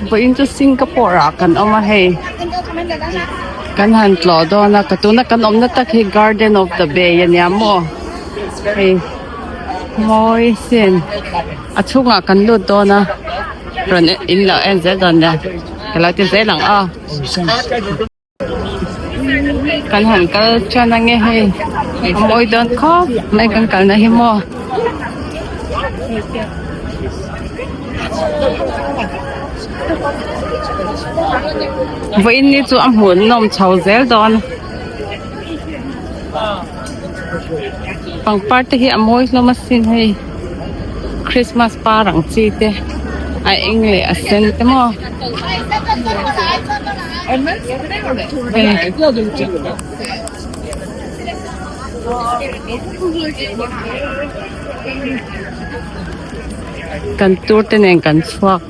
Vawiin chu Singapore ah kan awm a hei kan han tlawh dawn a ka tuna kan awmna tak hi Garden of the Bay a nia maw hei mawi sin a chhungah kan lut dawn a rawn in lo en zel dawn nia ka lo ti zel ang aw. Kan han kal tan ange hei a mawi dawn khawp mai kan kalna hi maw. Vawiin ni chu a hmuh nawm chho zel dawn pangpar te hi a mawi hlawm asin hei Christmas par ang chi te a eng leh a sen te maw. Kan tour te nen kan chhuak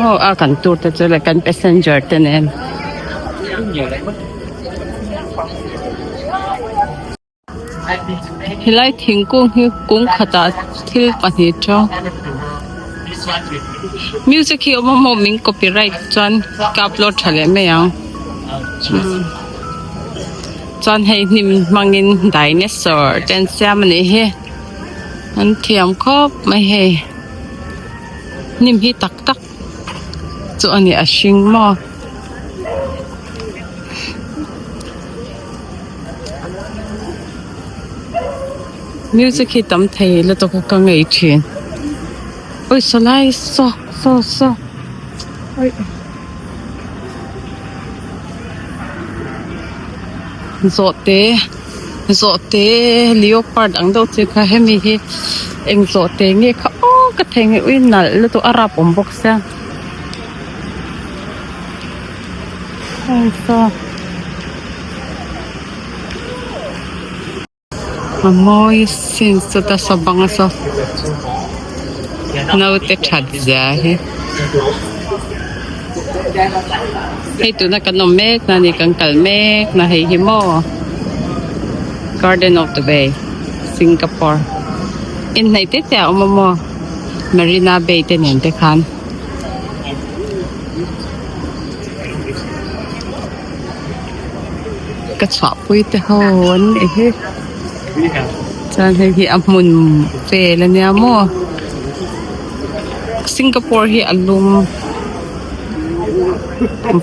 maw a kan tour te chu leh kan passenger te nen. Helai thingkung hi kung khatah thil pahnih tang music hi awm a maw min copyright chuan ka upload tha leh mai ang chuan hei hnim hmangin dinosaur te an siam a nih hi an thiam khawp mai hei hnim hi tak tak chu a ni a hring maw. Music hi tam thei lutuk a ka ngei thin awi saw lai saw saw saw awi zawhte zawhte leopard ang deuh chi kha hemi hi eng zawhte nge kha aw ka thei nge ui nalh lutuk a rap awm bawk sia. A mawi sin chuta saw banga saw naute that zia hi hei tuna kan awm mek na ni kan kal mek na hei hi maw garden of the bay Singapore inhnaih te te a awm a maw Marina Bay te nen te khan. Ka chhuahpui te ho an nih hi chuan hei hi a hmun vel a nia maw Singapore hi a lum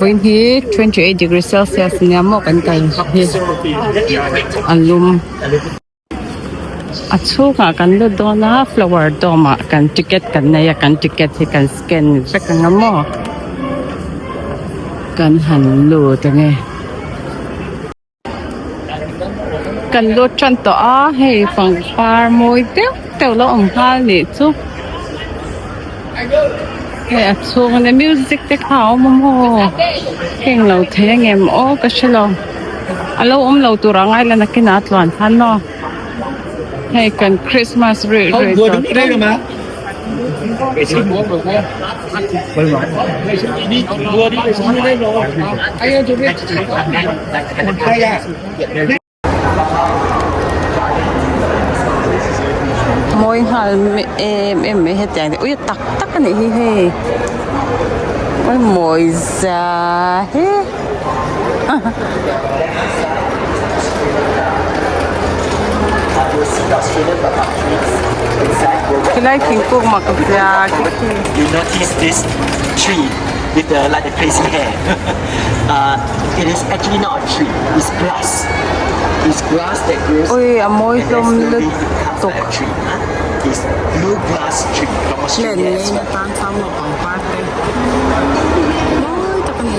vawiin hi 28 degree celsius a nia maw kan kal hi a lum. A chhungah kan lut dawn a flower dome ah kan ticket kan nei a kan ticket hi kan scan vek ang a maw kan han lut ang e kan lut tan tawh a hei pangpar mawi deuh deuh lo awm nghal nih chu hei a chhung ania music te kha a awm a maw heng lo thei angem aw ka hrelo. A lo awm lo tur a ngai la nakinah a tluan khan maw hei kan Christmas rih rih tawh te. Mawi nghal em em mai hetiang te ui tak tak a nih hi hei ui mawi za he. Helai thingkung mak zia khi khi. You notice this tree with the like the crazy hair. uh, it is actually not a tree. It's grass. It's grass that grows. Ui a mawi and then hlawm slowly lutuk. it becomes like a tree. Huh? It's blue grass tree from Len Australia lei as na well. tan chuan maw pangpar te mawi tak a ni.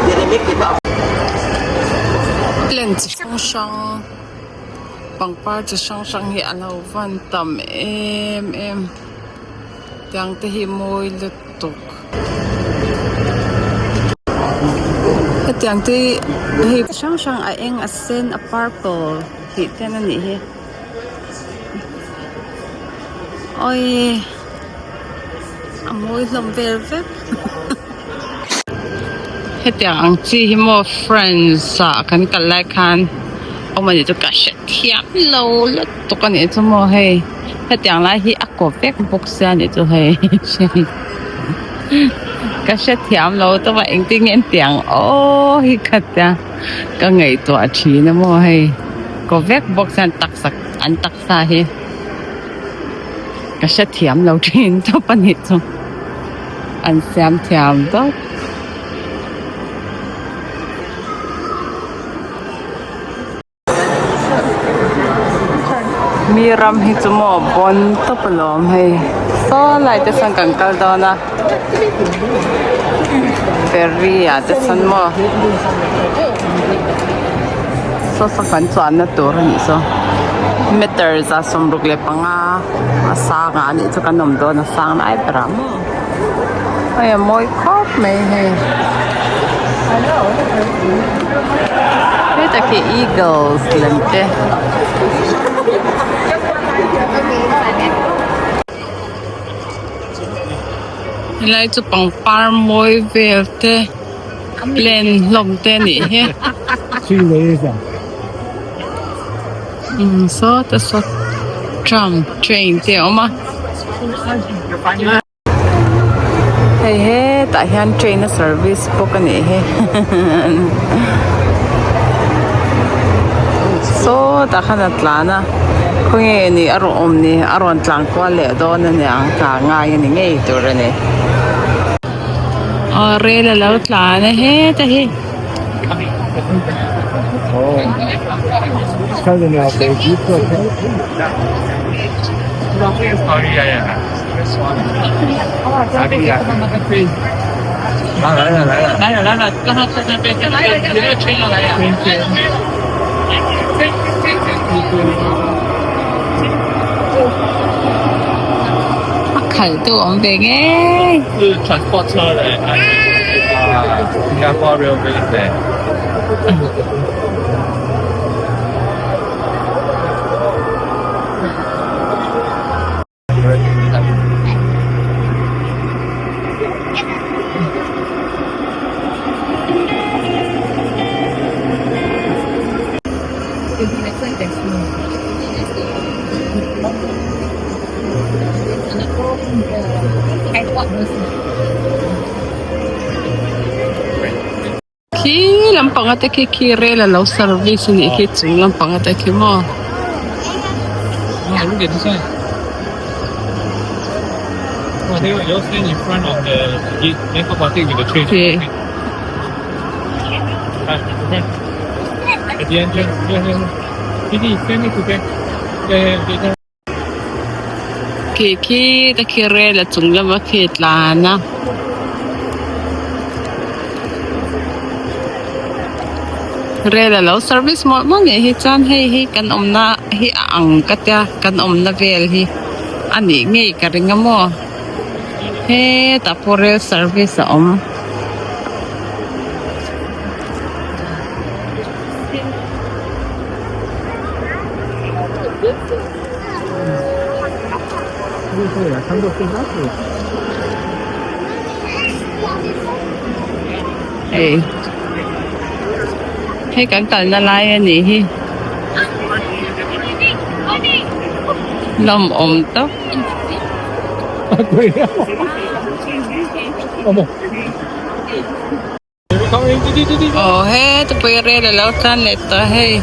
Yeah, they make paper out Plant chi hrang hrang pangpar chi hrang hrang hi a lo van tam em em tiang te hi mawi lutuk. Hetiang te hei chi hrang hrang a eng a sen a purple tih ten a nih hi. Awii a mawi hlawm vel vek hetiang ang chi hi maw friends ah kan kal lai khan awm a nih chu ka hre thiam lo lutuk a nih chu maw hei. Hetiang lai hi a kaw vek bawk sia nih chu hei ka hrethiam lo tawp a engtin nge tiang aw hi ka tia ka ngaihtuah thin a maw hei kaw vek bawk sia taksa an taksa hi ka hrethiam lo thin tawp a nih chu an siam thiam tawp. Mi ram hi chu maw bawn tawp alawm hei saw lai te sawn kan kal dawn a ferry ah te sawn maw saw saw kan chuanna tur a nih saw meter 65 a sang ah a nih chu kan awm dawn a sang lai berah maw hei a mawi khawp mai hei hetah khi eagles lem te helai chu pangpar mawi vel te plant hlawm te a nih hi umm sawta saw tram train te a awm a. Hei hetah hian train a service bawk a nih hi sawtah khan a tlan a khawnge ni a rawn awm ni a rawn tlan kual leh dawn a niang tlan ngai a ni ngei tur a ni aw rel a lo tlan a heta hi. A khalh tu awm ve ngei. Khi lampang ate khi khi rel a lo service a nih khi chung lampang ate khi maw. Khi khi te khi rel a chung lama khi tlan a. Rel a lo service mawlh mawlh nih hi chuan hei hi kan awmna hi a ang ka tia kan awmna vel hi a nih ngei ka ring a maw hetah pawh rel service a awm. Hei hei kan kalna lai a nih hi lawmawm tawp. Aw heta pawh hi rel a lo tlan leh tawh a hei.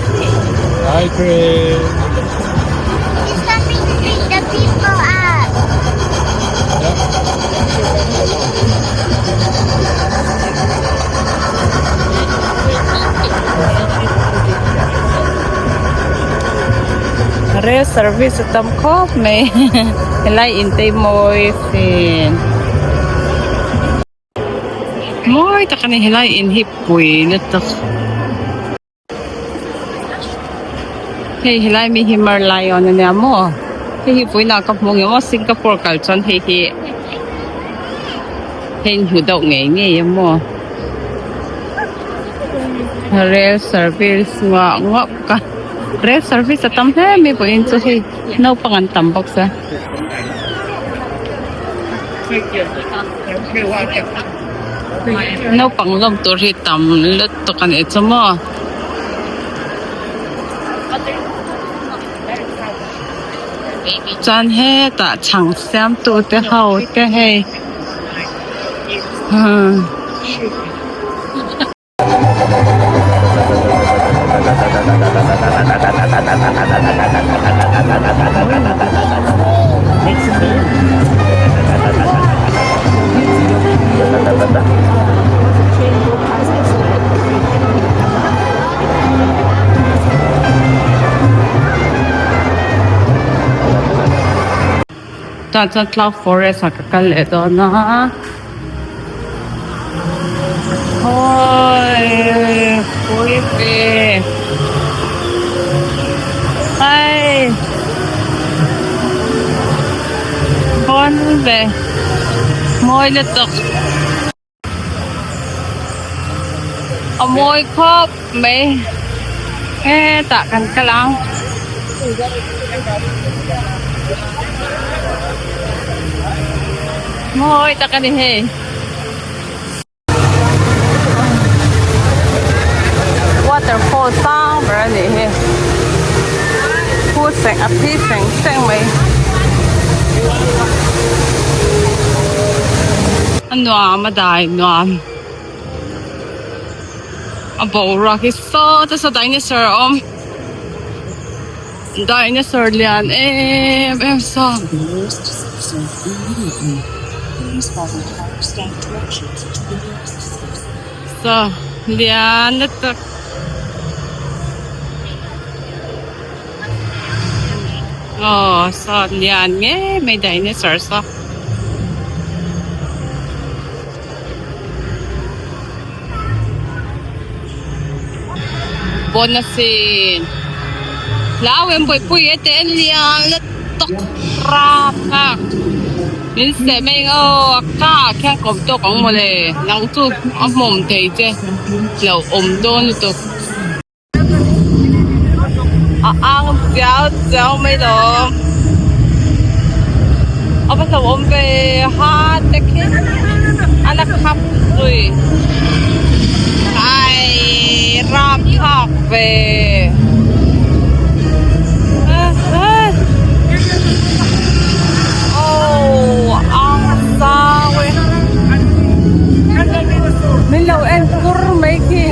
Rel service a tam khawp mai helai intei mawi sin. Mawi tak a ni helai in hi pui lutuk hei helai mi hi Merlion a nia maw hei hi vawiinah ka hmu ngei maw Singapore kal chuan hei hi hei in hmu deuh ngei ngei a maw rel service nguah nguah ka rel service a tam hle mai vawiin chu hei naupang an tam bawk sia. Naupang lawm tur hi tam lutuk a nih chu maw. Chuan hetah chhang siam tu te ho te hei umm. Chuan chuan cloud forest ah ka kal leh dawn a hawi pui ve hei pawn ve mawi lutuk. A mawi khawp mai hetah kan kal ang. Mawi tak a ni hei. Waterfall sang ber a nih hi. Khu seng a phi seng seng mai. A nuam a dai nuam a boruak hi saw te saw dinosaur a awm dinosaur lian em em saw. Saw lian lutuk. Aw saw lian ngei mai dinosaur saw. Pawn a sin hlau em buaipui e te en lian lutuk rapthlak min seh mai ang aw a ka ah khian kawm tawk ang mawle nang chu a hmawm thei che hlauh awm dawn lutuk. A ang chiau chiau mai lo a va hlauhawm ve ha te khi a la khap zui ai rapthlak ve aww ang zau e min lo en kur mai khi.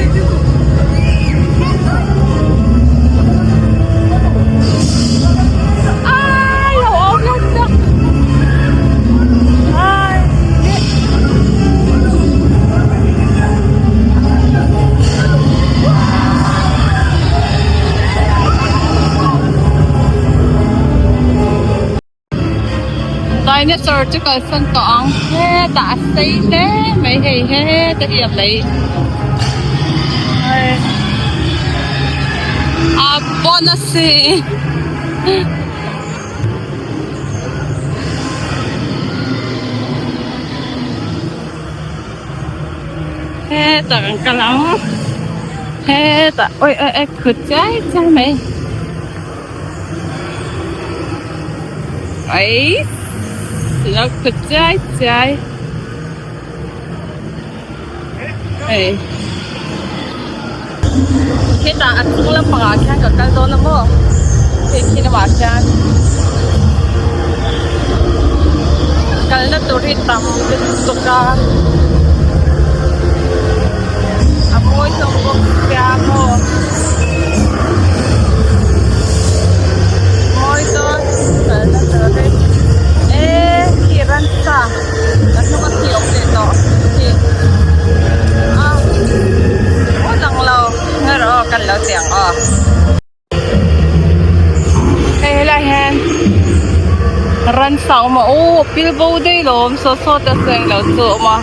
Dinosaur chu kalsan tawh ang hetah a sei hle mai hei heta hi a lei a pawn a si hetah kan kal ang hetah oi oi oi khut chiai chiai mai. Ấy nó khut chiai chiai hei hetah a chung lampangah khian ka kal dawn a maw hei khi lamah khian kalna tur hi tam lutuk a a mawi hlawm bawk sia maw. Mawi dawn kalna tur hi e khi ransa ka hnung a khi awm leh tawh khi a aw lang lo nge rawh aw kan lo ti ang aw hei helai hian ransa a awm a aw pil bo daih lo awm saw saw te saw englo chu a awm a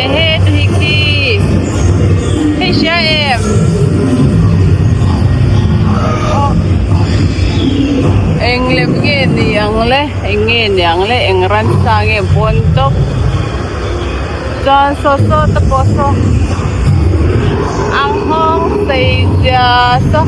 ehe te hi khi hei hria em eng lem nge ni ang le eng nge ni ang le eng ransa nge pawn tawp chuan saw saw te pawh saw a nghawng sei zia saw.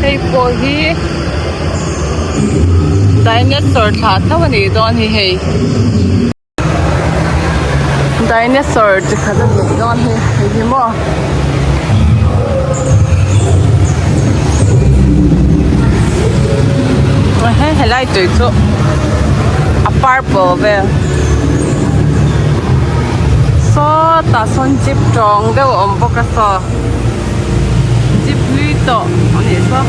Hei pawh hi. Dinosaur thlah tho a nih dawn hi hei. Dinosaur chi khat a nih dawn hi hei hi maw. He helai tui chu a purple vel. Sawtah sawn jeep tawng deuh a awm bawk a saw. Jeep hlui tawh a nih saw.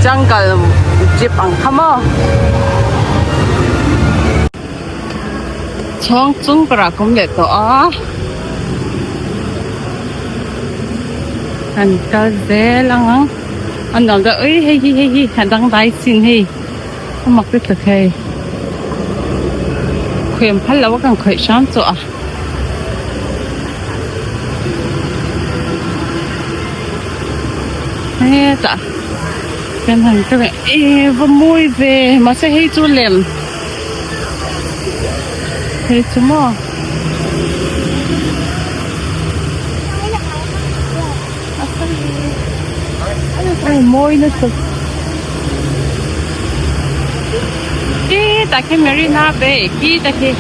Jungle jeep ang kha maw. Chhawng chung berah ka awm leh tawh a. Kan kal zel ang ang. A nuam deuh ui hei hi hei hi a dangdai sin hei a mak lutuk hei. Khuih phal lo a kan khawih hram chu a. Hetah kan han ka leh e va mawi ve mahse hei chu lem hei chu maw. Ai mawi lutuk khitah khi Marina Bay khitah khi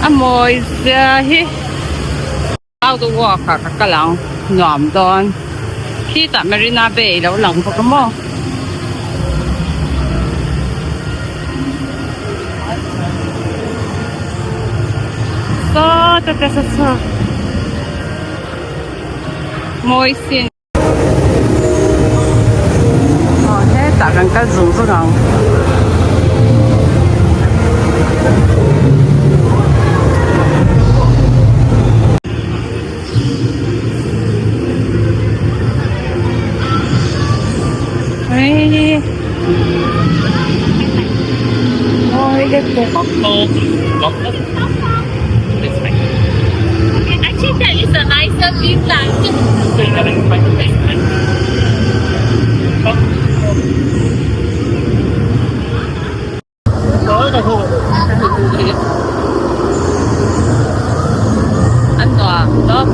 a mawi zia hi boardwalk ah ka kal ang nuam dawn khitah Marina Bay alo lang bawk a maw. Saw ta ta sa saw mawi sin aw hetah kan kal zung zung ang. An nuam tawp.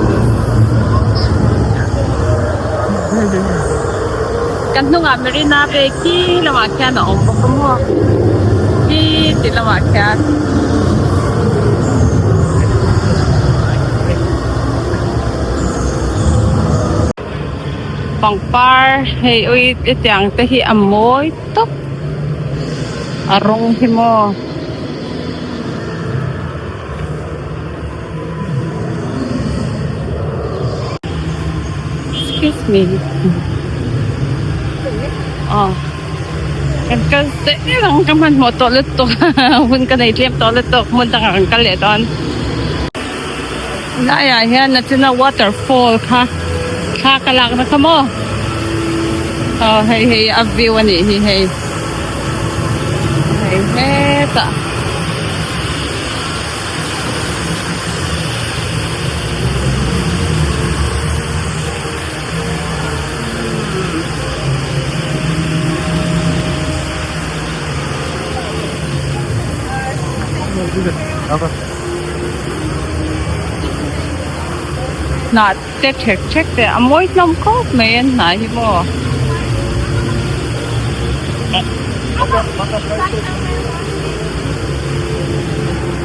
Kan hnungah Marina Bay khi lamah khian a awm bawk a maw khi ti lamah khian. Pangpar hei ui hetiang te hi a mawi tawp a rawng hi maw. Excuse me aw kan kal zel ang ka hmanhmawh tawh lutuk hun ka nei tlem tawh lutuk hmun dangah kan kal leh dawn. Laiah hian a china waterfall kha thla ka lak na kha maw aw hei hei a view a nih hi hei hei hetah. Hnah te ṭhek ṭhek te a mawi hlawm khawp mai a hnah hi maw.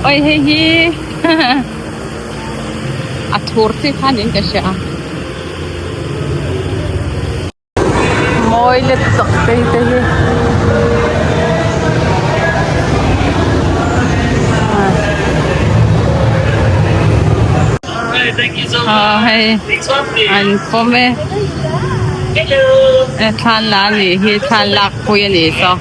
Oi hei hi a thur chi kha niin ka hria. Mawi let chak phei te hi. Aw hei an pawm e. Thlan la a nih hi thlan lak pui a nih saw.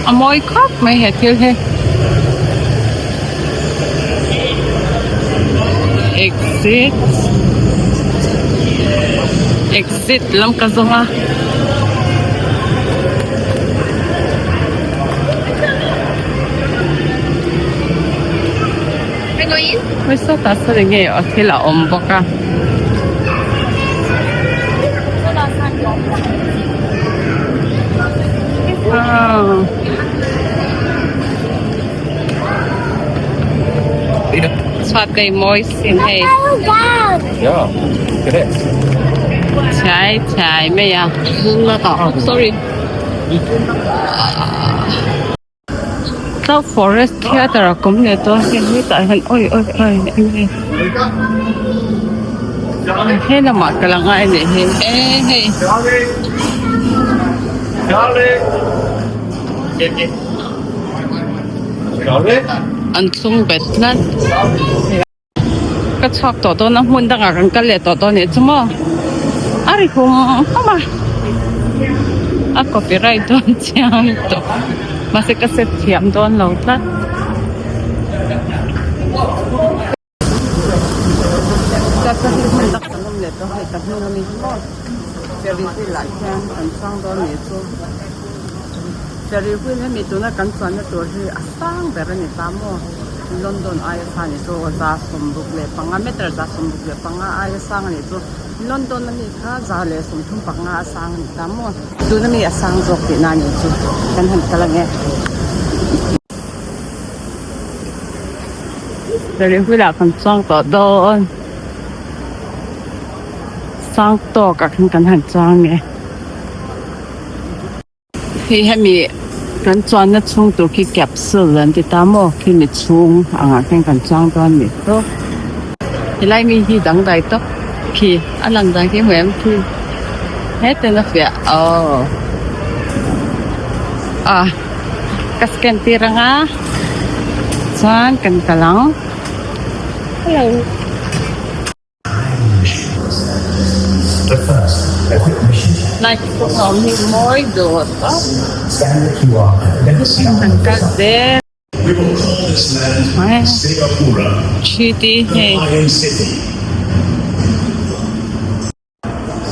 A mawi khawp mai he thil hi. Exit Exit lam ka zawng a. Hei sawtah sawn eng nge aw thil a awm bawk a. Chhuat lei mawi sin hei. Chhai chhai mai a sorry Cloud Forest Theatre a awm leh tawh a hei hetah hian awi awi awi eng nge he lamah ka la ngai a nih hi e hei. An thlung bet tlat. Ka chhuak tawh dawn a hmun dangah kan kal leh tawh dawn nih chu maw a ri hum hum a a copyright dawn chiang tawh mahse ka set thiam dawn lo tlat. Hmun dang kan awm leh tawh hei ka hnung ami hi maw ferry wheel ah hian kan chuang dawn nih chu ferry wheel hemi tuna kan chuanna tur hi a sang ber a ni ta maw. London aia sang anih chu 165 meter 165 aia sang anih chu London ami kha 135 a sang a ni ta maw tuna mi a sang zawk tihna anih chu kan han kal ange. Ferry wheel ah kan chuang tawh dawn sang tawk ah khan kan han chuang nge. Hei hemi kan chuanna chhung tur khi capsule an ti ta maw khimi chhung angah khian kan chuang dawn a nih chu helai mi hi dangdai tawp khi a lang dan khi hmu em khi hetiang a fiah aw ah ka scan tir anga chuan kan kal ang hello. Light pawh a awm hi mawi dawt a an kal zel 3D hei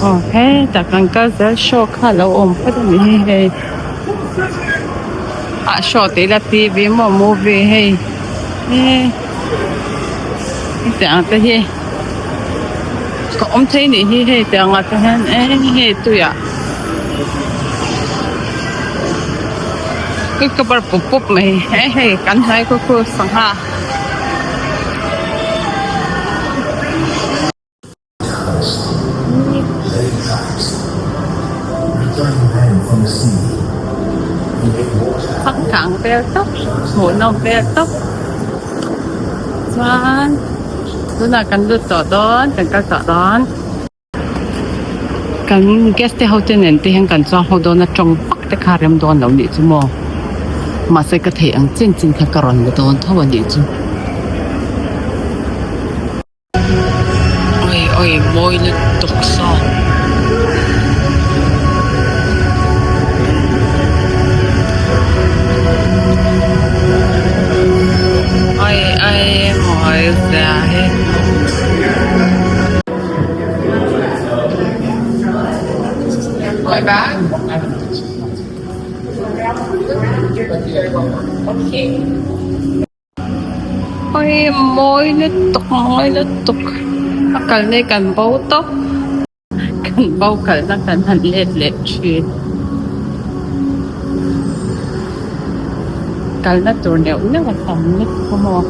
aw hetah kan kal zel show kha a lo awm phawt a ni hi hei ah show tih ila T V maw movie hei eee. Hetiang te hi ka awm thei nih hi hei tiang ah te hian eng nge tuiah ka cover pup pup mai he hei kan hnai khaw khu sangha. Changkang vel tawp hmuhnawm vel tawp chuan tunah kan lut tawh dawn kan kal tawh dawn kan guest te ho te nen te hian kan chuang ho dawn a tawng vak te kha rem dawn lo nih chu maw mahse ka theih ang chin chin kha ka rawn la dawn tho a nih chu. Oi oi mawi lutuk saw. Oi oi mawi zia hi. Oi mawi lutuk mawi lutuk a kalna hi kan bo tawp kan bo kalna kan han let leh thin kalna tur neuh neuh a tam lutuk a maw.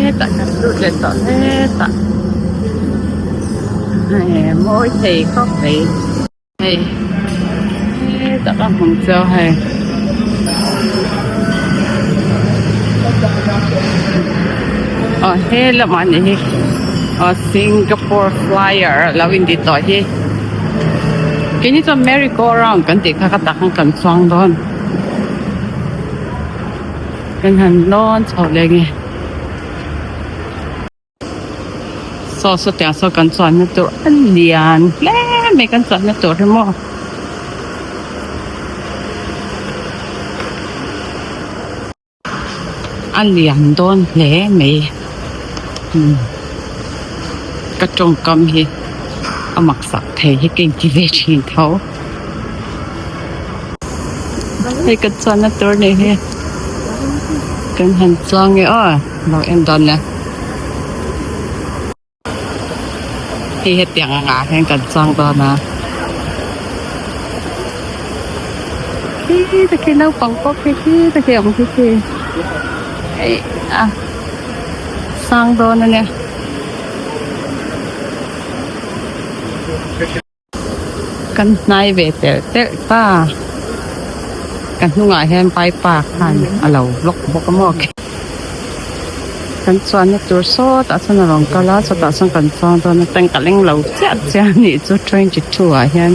Hetah kan lut leh tawh hetah hei mawi thei khawp mai hei hetah ka hmu chu hei aw he lamah nih hi aw Singapore flyer a lo inti tawh hi keini chuan merry go round kan tih kha ka tak ang kan chuang dawn. Kan han lawn chho leh nge. Saw saw tiang saw kan chuanna tur a lian hle mai kan chuanna tur hi maw. A lian dawn hle mai umm ka tawngkam hi a mak sak thei hi ka inti ve thin tho. Hei ka chuanna tur nih hi kan han chuang e aw lo en dawn nia hei hetiang ang ah hian kan chuang dawn a. Khi te khi naupang pawh khi khi te khi a awm khi khi eih a sang dawn a nia. Kan hnai ve telh telh ta ka hnungah hian paipa khan a lo vlog bawk a maw kan chuanna tur sawtah chuan a rawn kal a chutah chuan kan chuang dawn a tank a leng lo chiah chiah a nih chu 22 ah hian.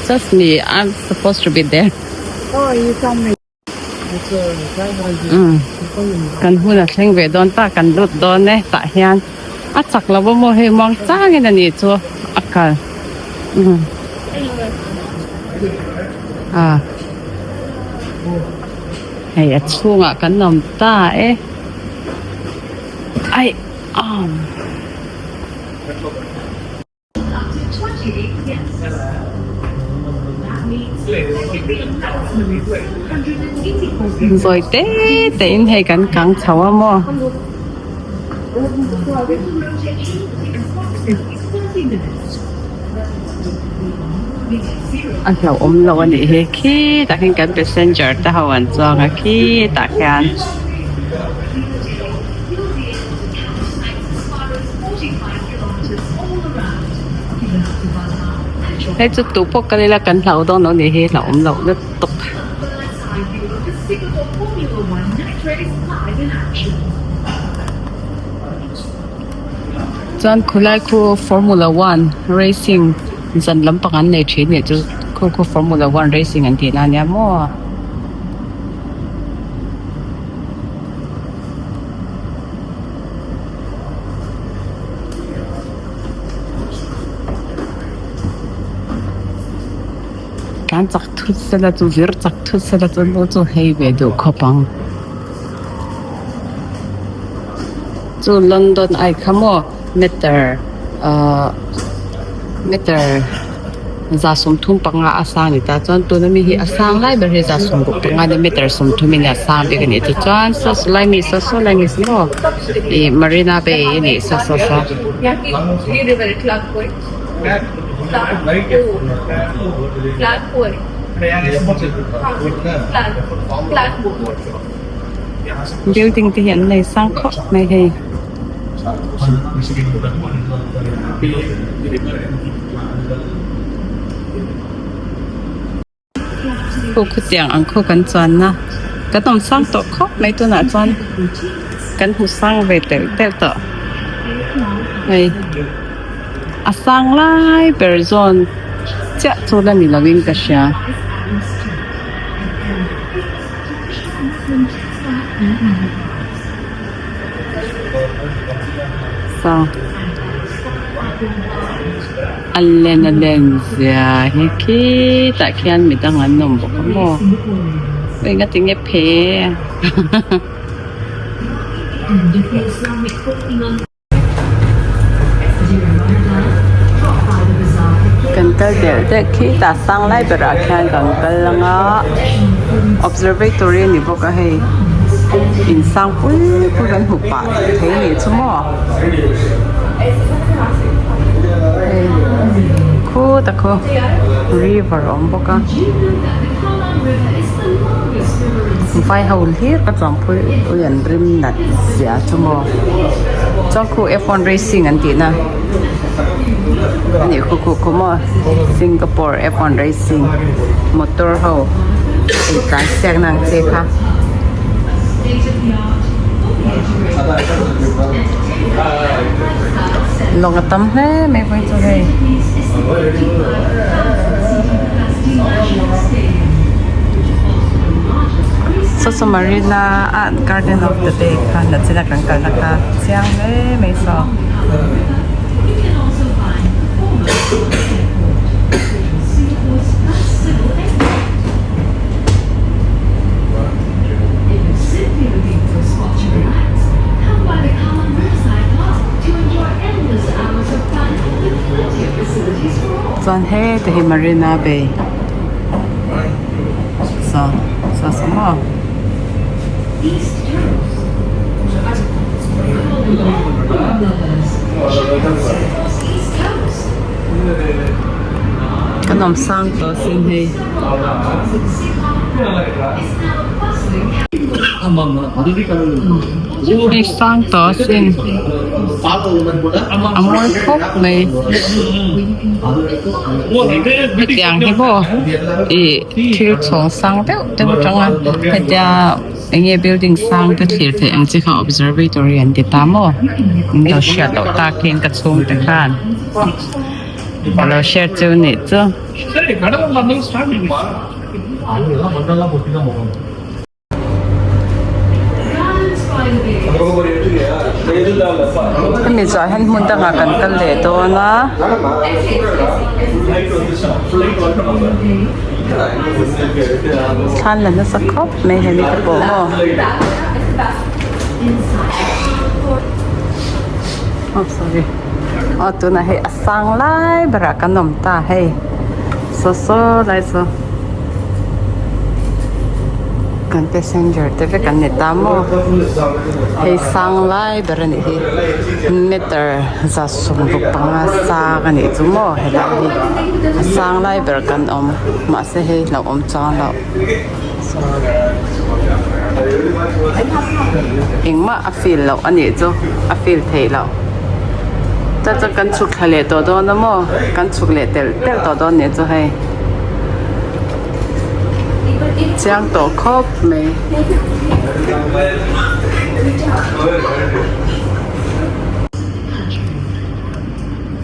Just me I'm supposed to be there. Kan hun a thleng ve dawn ta kan lut dawn e tah hian a chak lo a maw hei muang changin a nih chu a kal a hei a chhungah kan awm ta e aih aw. Zawi te te in hei kan kang chho a maw. A hlauhawm lo a nih hi khitah khian kan passenger te ho an chuang a khitah khian. Hei chu tu pawh kal ila kan hlau dawn lo nih hi hlauhawm loh lutuk. Chuan khulai khu formula one racing zan lampang an nei thin nih chu khu khu formula one racing an tihna ania maw. Tlan chak thut sela chu vir chak thut sela chu lu chu hei ve duh khawp ang. Chu London ai kha maw meter ahh meter za 35 a sang ni ta chuan tuna mi hi a sang lai ber hi za 65 ni meter 30 in a sang bik a nih te chuan saw saw lai mi saw saw lai mi saw maw ih Marina Bay a nih saw saw saw. Building te hi an nei sang khawp mai hei. Khu khutiang ang khu kan chuanna kan awm sang tawh khawp mai tunah chuan kan hmu sang ve telh telh tawh hei a sang lai ber zawn chiah chu la ni lovin ka hria. Saw a len a len zia hi khitah khian midang an awm bawk a maw eng a tinge phe Kan kal delh delh khitah sang lai berah khian kan kal ang a observatory a ni bawk a hei in sang pui pui kan hmu pah thei a nih chu maw hei khutah khu river a awm bawk a vai ho hlir ka chuan pui ui an rim nat zia chu maw chuan khu f one racing an tih na a nih khu khu khu maw Singapore f one racing motor ho intlan siak na ang chi kha. Lawng a tam hle mai vawi chu hei. Saw saw Marina a Garden of the Bay kha nachina kan kalna kha chiang hle mai saw. Chuan heta hi Marina Bay saw saw saw maw. Kan awm sang tawh sin hei. Hei sang tawh sin a mawi khawp mai. Hetiang hi maw ih thil chhawng sang deuh deuh atanga hetia eng nge building sang te thlir theih ang chi kha observatory an ti ta maw min lo hriat loh takin ka chhungte khan ka lo hriat chu nih chu. Hemi zawh hian hmun dangah kan kal leh dawn a. Thlan la nasa khawp mai hemi te pawh maw. Oh sorry. Aw tunah hei a sang lai berah kan awm ta hei. Saw saw lai saw kan passenger te vek an ni ta maw hei sang lai ber a nih hi meter 165 sang a nih chu maw helai hi a sang lai ber kan awm mahse hei hlauhawm chuang loh engmah a feel loh a nih chu a feel theih loh chuan chuan kan chhuk thla leh tawh dawn a maw kan chhuk leh telh telh tawh dawn nih chu hei chiang tawh khawp mai.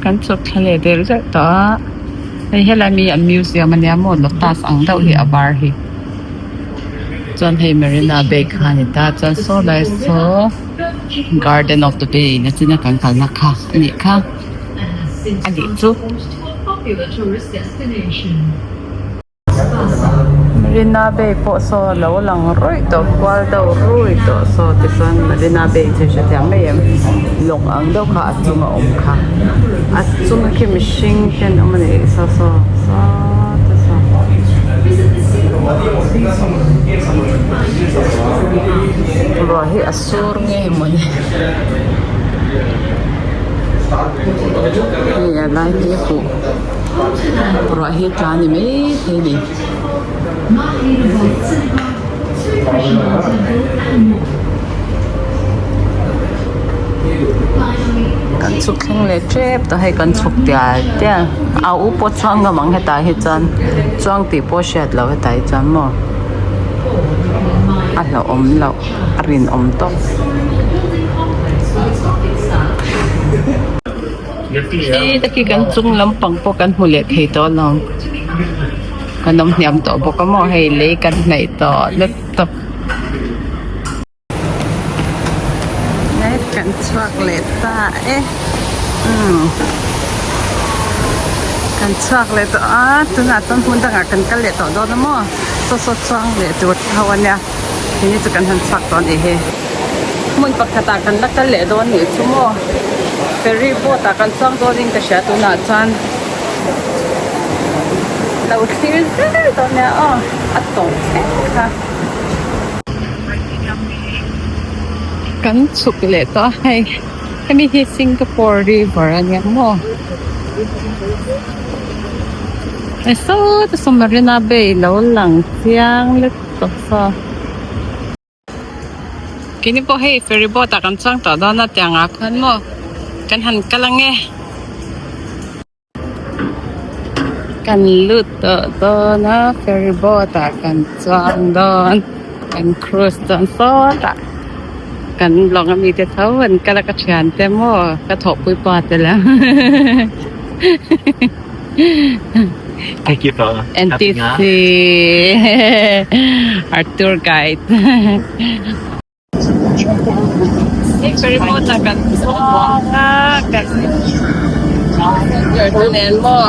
Kan chhuk thla leh telh telh tawh a. Hei helai mi an museum ania maw lotus ang deuh hi a var hi chuan hei Marina Bay kha a ni ta chuan saw lai saw Garden of the Bay na china kan kalna kha a nih kha a nih chu. Marina Bay pawh saw a lo lang rawih tawh kual deuh rui tawh saw tichuan Marina Bay chu hrethiam mai em lawng ang deuh kha a chung a awm kha a chung khi mihring te an awm a nih saw saw saw te saw. Ruah hi a sur nge mawni hei a lai hi a huh. Ruah hi tla ni mai thei ni. Kan chhuk thleng leh tep tawh hei kan chhuk tial tial a u pawh chuang ngam ang hetah hi chuan chuang tih pawh hriat loh hetah hi chuan maw a hlauhawm loh a rinawm tawp. Khi te khi kan chung lampang pawh kan hmu leh thei tawh lo kan awm hniam tawh bawk a maw hei lei kan hnaih tawh laptop kan chhuak leh ta e umm kan chhuak leh tawh a tunah chuan hmun dangah kan kal leh tawh dawn a maw saw saw chuang leh tur te ho a nia. Hei chu kan han chhuak tawh a nih hi. Hmun pakhatah kan la kal leh dawn nih chu maw. Ferry boat ah kan chuang dawnin ka hria tunah chuan lo thlir zel dawn nia aw a tawp thleng kha. Kan chhuk leh tawh a hei hemi hi Singapore river a nia maw. Hei sawta saw Marina Bay lo lang chiang lutuk. Keini pawh hei ferry boat ah kan chuang tawh dawn a tiang ah khuan maw kan han kal ang e. Kan lut tawh dawn a ferry boat ah kan chuang dawn kan cruise dawn sawtah kan lawng ami te tho an kal a ka thian te maw ka thawhpui pa te la. Thank you for helping us. NTC our tour guide. Ferry boat ah kan chuang a kan passenger te nen maw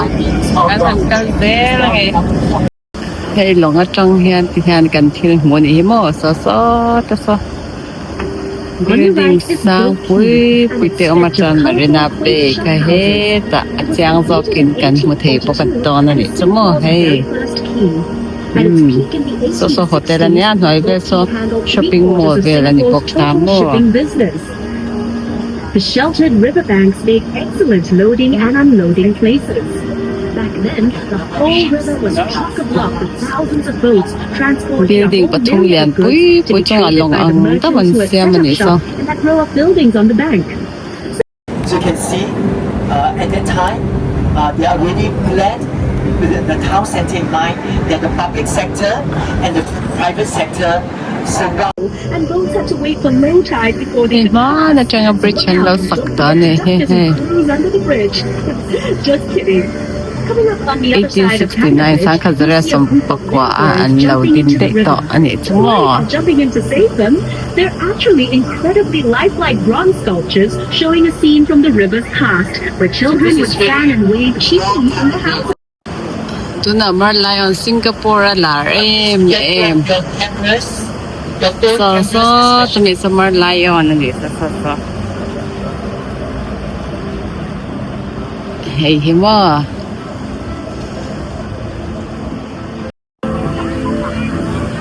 kan han kal zel a ngei. Hei lawng atang hian ti hian kan thil hmuh a nih hi maw saw saw te saw. Building sang pui pui te awm atang Marina Bay kha hetah a chiang zawkin kan hmu thei bawk a dawn a nih chu maw hei umm saw saw hotel a nia hnuai vel saw shopping mall vel a ni bawk ta maw. The sheltered riverbanks make excellent loading and unloading places. Back then, the whole river was chock-a-block with thousands of boats transporting a Building whole pathum myriad lian of goods pui to pui be chungah traded lawng by the ang deuh merchants an who had siam set a up nih shop saw. in that row of buildings on the bank. So you can see uh, at that time, uh, they already planned with the, the town center in mind that the public sector and the private sector surround. And boats had to wait for low tide before they Hei could hmaan pass. atanga So bridge look an lo out, sak don't tawh be a ni he abducted hei. and cruise under the bridge. Just kidding. Coming up on the other side of Panda 1869 Bridge, sangkhat we zaria see a group of sawmpakua a lifeguards an lo jumping din into the daih tawh river. a nih chu Why maw. are jumping in to save them? They're actually incredibly lifelike bronze sculptures showing a scene from the river's past, where children would stand and wave cheerily from the houses. Tunah Merlion Singapore a lar em leh em. Saw saw chumi saw Merlion a nih saw saw saw. Hei hi maw.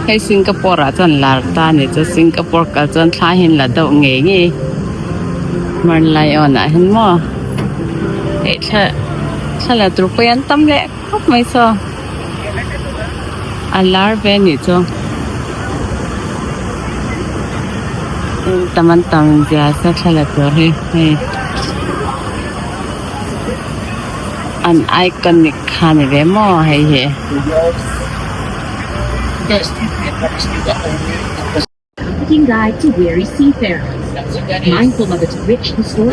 Hei Singapore ah chuan lar ta a ni chu Singapore kal chuan thla hi an la deuh ngei ngei Merlion ah hian maw hei thla thla la tur pawh hi an tam leh khawp mai saw a lar ve a nih chu tam an tam zia se thla la tur hi hei. An iconic kha ni ve maw hei hi.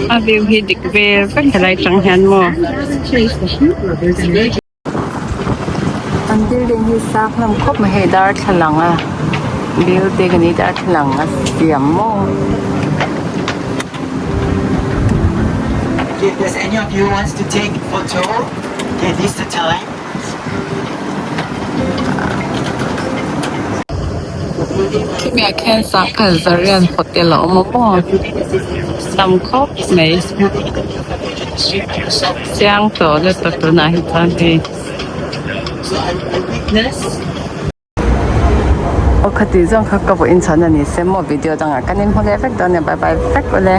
A view hi dik vel vek helai tang hian maw. An building hi sang hlawm khawp mai hei darthlalang a building a ni darthlalang a siam maw. Okay, if there's any of you wants to take photo, okay, this is the time. Khimi ah khian sangkhat zarian hotel a awm a maw tam khawp mai chiang tawh lutuk tunah hi chuan hei. Aw khati zawng kha ka vawiin chhan a ni se maw video dangah kan inhmu leh vek dawn nia bye bye vek ule.